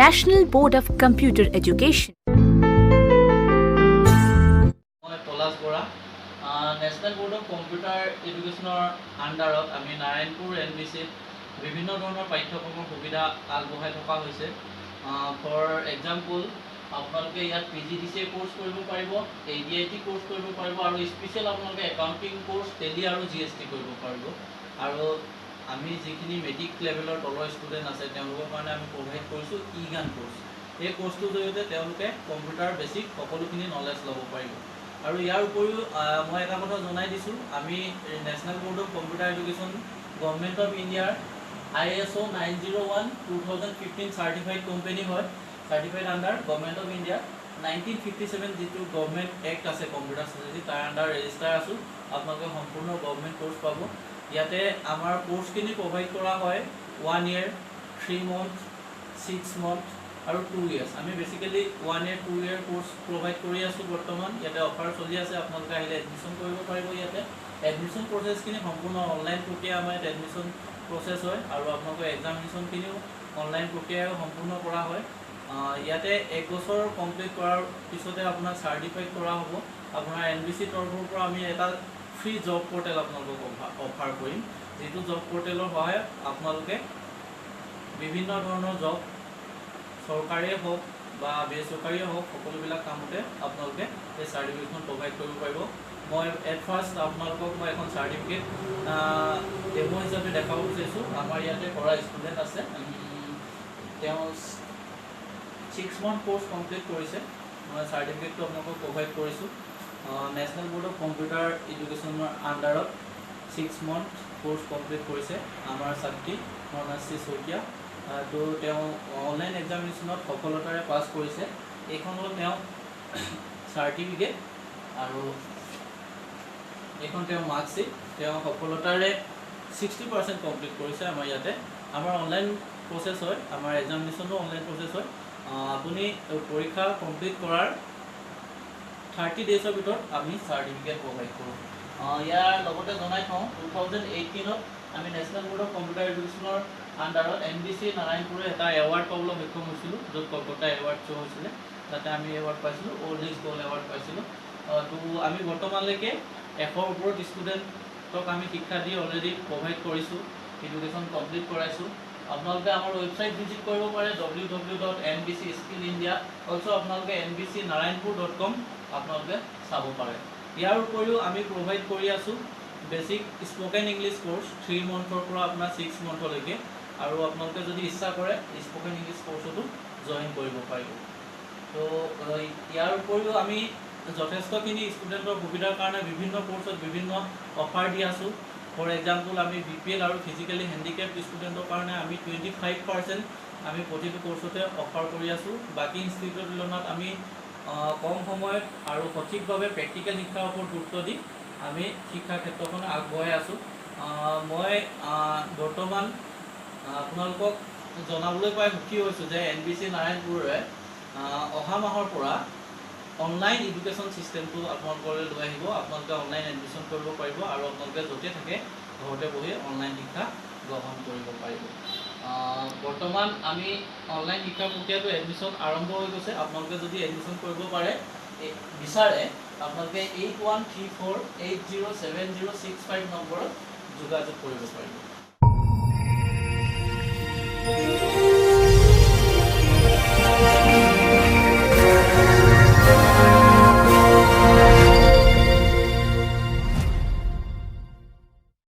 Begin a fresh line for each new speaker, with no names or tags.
National Board of Computer Education.
মই Palash Bora. National board of computer এডুকেশ্যনৰ আণ্ডাৰত আমি নাৰায়ণপুৰ এনবিচিত বিভিন্ন ধৰণৰ পাঠ্যক্ৰমৰ সুবিধা আগবঢ়াই থকা হৈছে। ফৰ এক্সাম্পল, আপোনালোকে ইয়াত পিজিডিচিএ কোৰ্চ কৰিব পাৰিব, এডিআইটি কোৰ্চ কৰিব পাৰিব আৰু স্পেচিয়েল আপোনালোকে একাউণ্টিং কোৰ্চ, টেলি আৰু জিএছটি কৰিব পাৰিব। আৰু আমি যিখিনি মেট্ৰিক লেভেলৰ তলৰ ষ্টুডেণ্ট আছে, তেওঁলোকৰ কাৰণে আমি প্ৰভাইড কৰিছোঁ ই গান কোৰ্চ। এই কোৰ্চটোৰ জৰিয়তে তেওঁলোকে কম্পিউটাৰ বেছিক সকলোখিনি নলেজ ল'ব পাৰিব। আৰু ইয়াৰ উপৰিও মই এটা কথা জনাই দিছোঁ, আমি National Board of Computer Education, Government of ইণ্ডিয়াৰ ISO 901:2015 certified company হয়, certified under Government of India 1957 যিটো গভৰ্ণমেণ্ট এক্ট আছে কম্পিউটাৰ ছ'চাইটি, তাৰ আণ্ডাৰ ৰেজিষ্টাৰ আছোঁ। আপোনালোকে সম্পূৰ্ণ গভৰ্ণমেণ্ট কোৰ্চ পাব। ইয়াতে আমাৰ কোৰ্চখিনি প্ৰভাইড কৰা হয় 1 year, 3 month, 6 month আৰু 2 ইয়াৰ্ছ। আমি basically 1 year, 2 year course provide কৰি আছোঁ বৰ্তমান। ইয়াতে অফাৰ চলি আছে, আপোনালোকে আহিলে এডমিশ্যন কৰিব পাৰিব। ইয়াতে এডমিশ্যন প্ৰচেছখিনি সম্পূৰ্ণ অনলাইন প্ৰক্ৰিয়া, আমাৰ ইয়াত এডমিশ্যন প্ৰচেছ হয় আৰু আপোনালোকৰ এক্সামিনেশ্যনখিনিও অনলাইন প্ৰক্ৰিয়াৰে সম্পূৰ্ণ কৰা হয়। ইয়াতে এক বছৰ কমপ্লিট কৰাৰ পিছতে আপোনাক চাৰ্টিফাইড কৰা হ'ব। আপোনাৰ এনবিচি তৰফৰ পৰা আমি এটা ফ্ৰী জব পৰ্টেল আপোনালোকক অফাৰ কৰিম, যিটো জব পৰ্টেলৰ সহায়ত আপোনালোকে বিভিন্ন ধৰণৰ জব, চৰকাৰীয়ে হওক বা বেচৰকাৰীয়ে হওক, সকলোবিলাক কামতে আপোনালোকে এই চাৰ্টিফিকেটখন প্ৰভাইড কৰিব পাৰিব। মই এট ফাৰ্ষ্ট আপোনালোকক মই এখন চাৰ্টিফিকেট ডেম' হিচাপে দেখাব বিচাৰিছোঁ। আমাৰ ইয়াতে কৰা ষ্টুডেণ্ট আছে, তেওঁ 6 মান্থ কোৰ্চ কমপ্লিট কৰিছে। মই চাৰ্টিফিকেটটো আপোনালোকক প্ৰভাইড কৰিছোঁ। নেশ্যনেল ব'ৰ্ড অফ কম্পিউটাৰ এডুকেশ্যনৰ আণ্ডাৰত 6 মান্থ কোৰ্চ কমপ্লিট কৰিছে আমাৰ ছাত্ৰী মনাশ্ৰী শইকীয়া। তো তেওঁ অনলাইন এক্সামিনেশ্যনত সফলতাৰে পাছ কৰিছে। এইখন হ'ল তেওঁ চাৰ্টিফিকেট আৰু এইখন তেওঁৰ মাৰ্কশ্বিট। তেওঁ সফলতাৰে 60% কমপ্লিট কৰিছে। আমাৰ ইয়াতে আমাৰ অনলাইন প্ৰচেছ হয়, আমাৰ এক্সামিনেশ্যনো অনলাইন প্ৰচেছ হয়। আপুনি পৰীক্ষা কমপ্লিট কৰাৰ 30 ডেইজৰ ভিতৰত আমি চাৰ্টিফিকেট প্ৰভাইড কৰোঁ। ইয়াৰ লগতে জনাই থওঁ, 2018ত আমি নেশ্যনেল ব'ৰ্ড অফ কম্পিউটাৰ এডুকেশ্যনৰ আণ্ডাৰত এনবিচি নাৰায়ণপুৰে এটা এৱাৰ্ড পাবলৈ সক্ষম হৈছিলোঁ, য'ত কলকাতা এৱাৰ্ড শ্ব' হৈছিলে, তাতে আমি এৱাৰ্ড পাইছিলোঁ, অ'ল্ড is gold award পাইছিলোঁ। তো আমি বৰ্তমানলৈকে 100ৰ ওপৰত ষ্টুডেণ্টক আমি শিক্ষা দি অলৰেডি প্ৰভাইড কৰিছোঁ, এডুকেশ্যন কমপ্লিট কৰাইছোঁ। আপোনালোকে আমাৰ ৱেবছাইট ভিজিট কৰিব পাৰে, ww.nbcskillindia। Also আপোনালোকে nbcnarayanpur.com আপোনালোকে চাব পাৰে। ইয়াৰ উপৰিও আমি প্ৰভাইড কৰি আছোঁ basic spoken English course, 3 মন্থৰ পৰা আপোনাৰ 6 মন্থলৈকে আৰু আপোনালোকে যদি ইচ্ছা কৰে স্পকেন ইংলিছ কোৰ্চতো জইন কৰিব পাৰিব। তো ইয়াৰ উপৰিও আমি যথেষ্টখিনি ষ্টুডেণ্টৰ সুবিধাৰ কাৰণে বিভিন্ন কোৰ্চত বিভিন্ন অফাৰ দি আছোঁ। ফৰ এক্সাম্পল, আমি বিপিএল আৰু ফিজিকেলি হেণ্ডিকেপ ষ্টুডেণ্টৰ কাৰণে আমি 25% আমি প্ৰতিটো কোৰ্চতে অফাৰ কৰি আছোঁ। বাকী ইনষ্টিটিউটৰ তুলনাত আমি কম সময়ত আৰু সঠিকভাৱে প্ৰেক্টিকেল শিক্ষাৰ ওপৰত গুৰুত্ব দি আমি শিক্ষাৰ ক্ষেত্ৰখন আগবঢ়াই আছোঁ। মই বৰ্তমান আপোনালোকক জনাবলৈ পাই সুখী হৈছোঁ যে এনবিচি নাৰায়ণপুৰে অহা মাহৰ পৰা অনলাইন এডুকেশ্যন ছিষ্টেমটো আপোনালোকলৈ লৈ আহিব। আপোনালোকে অনলাইন এডমিশ্যন কৰিব পাৰিব আৰু আপোনালোকে য'তে থাকে ঘৰতে বহি অনলাইন শিক্ষা গ্ৰহণ কৰিব পাৰিব। বৰ্তমান আমি অনলাইন শিক্ষা প্ৰক্ৰিয়াটো এডমিশ্যন আৰম্ভ হৈ গৈছে। আপোনালোকে যদি এডমিশ্যন কৰিব পাৰে বিচাৰে, আপোনালোকে 8134807065 নম্বৰত যোগাযোগ কৰিব পাৰিব।